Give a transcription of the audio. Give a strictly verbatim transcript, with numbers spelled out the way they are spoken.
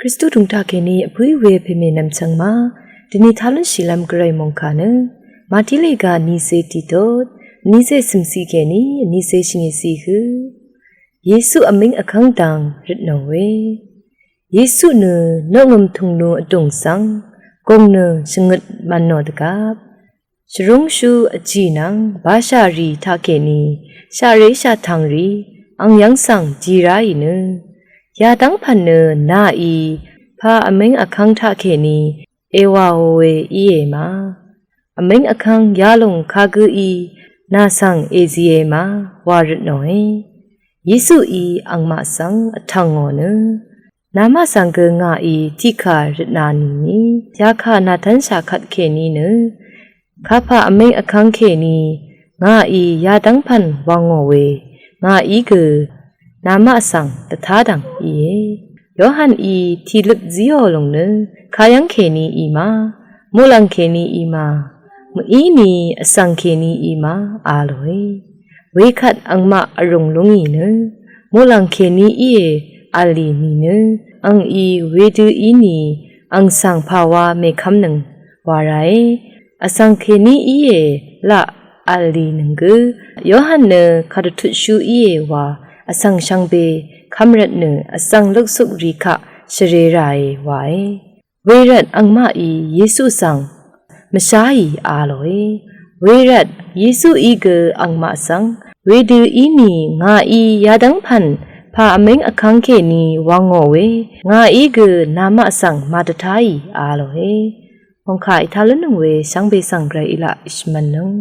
Kristu tùng taq kèní vpǿí we pèmè nv̀mchvng ma, dvni tá lúnshìlv́m gvray mòngkà nø, Màtí lèga vnícé tiqtot, vnícé cø̀mciq kèní vnícé shvngìciq hø. Yesu vmíng vkv́ng dang røtnò we. Yesu nø noqngø̀m tùngnu vdùng svng, gòng nø shvngøt mv̀nnò dvgvp. Shvrúngshú vjì nvng bashà rì taq kèní, shaqré shaqtvng rì, ang yv́ng svng jì ráì nø. Yadv́ng pv̀n nø nàí, pà vmíng vkv́ng taq kèní, èwàò we íe ma. Vmíng vkv́ng yalòng kagǿí, nà svng èzìe ma, wa røtnòe. Yesuí angmaq svng vtv̀ngò nø. Namaq svng gø ngàí tiqkà røtna nìni, yakà nàtv́nshà kvt kèní nø. Kapà vmíng vkv́ng kèní, ngàí yadv́ng pv̀n wvngò we, ngàí gø, namaq svng dvtá dv̀ng íe. Yohaní tiqløp zíò lùng nø, kayv́ng kèní í ma, muqlàng kèní í ma, mø̀íni vsvng kèní í ma, a lòe. Wekvt angmaq vrùng lúngì nø, muqlàng kèní íe, v̀llì nìnø, angí wedø íni, ang svng pàwa mèkv́mnøng, wa ráe, vsvng kèní íe, laq, v̀llì nøng gø, Yohan nø kadvtutshú íe wa, vsvng shvngbe, kv́mrvt nø, vsvng luksukrì kaq, shvrē ràe, wae. Wervt angmaqí Yesu svng, mvsháì a lòe. Wervt Yesuí gø angmaq svng, wedø íni ngàí yadv́ng pv̀n, pà vmíng vkv́ng kèní wvngò we, ngàí gø namaq svng màdvtáì a lòe. Mòngkà ètá lúnnøng we shvngbe svng gvray í laq shvmv̀nnøng.